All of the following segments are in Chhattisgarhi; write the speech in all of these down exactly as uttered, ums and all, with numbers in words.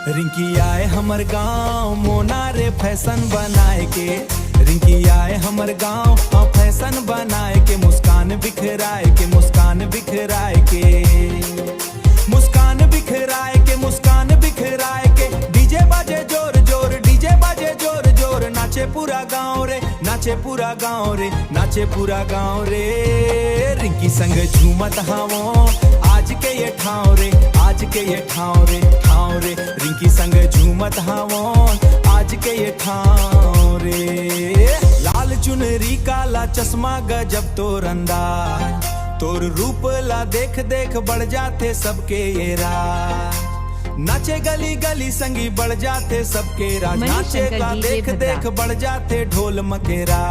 रिंकी आए हमर गांव मोना रे फैशन बनाए के। रिंकी आए हमर गांव, हाँ, फैशन बनाए के, मुस्कान बिखराए के, मुस्कान बिखराए के, मुस्कान बिखराए के, मुस्कान बिखराए के। डीजे बाजे जोर जोर, डीजे बाजे जोर जोर, नाचे पूरा गांव रे, नाचे पूरा गांव रे, नाचे पूरा गांव रे। रिंकी संग झूमत हावों आज के ये ठाव रे, आज के ये ठाव रे, ठाव रे। रिंकी संग झूमत हावों आज के ये ठाव रे। लाल चुनरी काला चश्मा गजब तोर अंदाज, तोर रूप ला देख देख बढ़ जाथे सबके ये राज। नाचे गली गली संगी बढ़ जाथे सबके राज। मनीष नाचे शंकर ला DJ देख भद्रा। देख बढ़ जाथे ढोल मकेरा।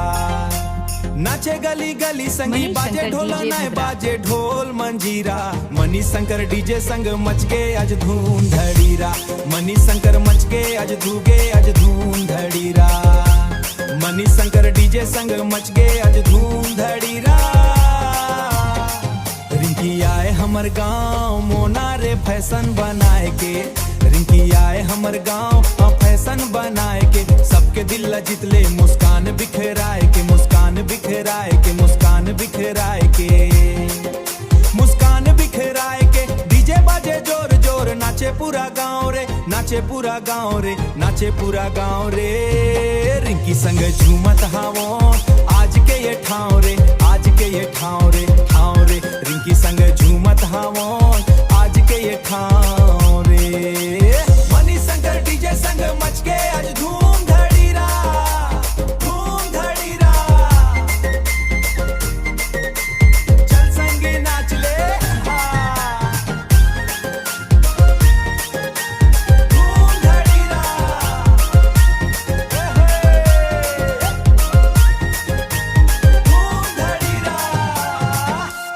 नाचे गली गली संगी मनीष बाजे शंकर ढोल DJ नए भद्रा। बाजे ढोल मंजीरा। मनीष शंकर डीजे संग मच गे आज धूम धड़ीरा। मनीष शंकर मच गे आज धूगे आज धूम धड़ीरा। मनीष शंकर डीजे संग मच गे आज धूम धड़ीरा। रिंकी आए हमर गांव मोना रे फैशन बनाए के। रिंकी आए हमर गांव, हाँ, फैशन बनाए के। सबके दिल ला जीत ले मुस्कान बिखराए के, मुस्कान बिखराए के, मुस्कान बिखराए के, मुस्कान बिखराए के। डीजे बाजे जोर जोर, नाचे पूरा गांव रे, नाचे पूरा गांव रे, नाचे पूरा गांव रे। रिंकी संग झूमत हावों आज के ये ठाव रे, आज के ये ठाव रे, ठाव रे। रिंकी संग झूमत हावों आज के ये ठाव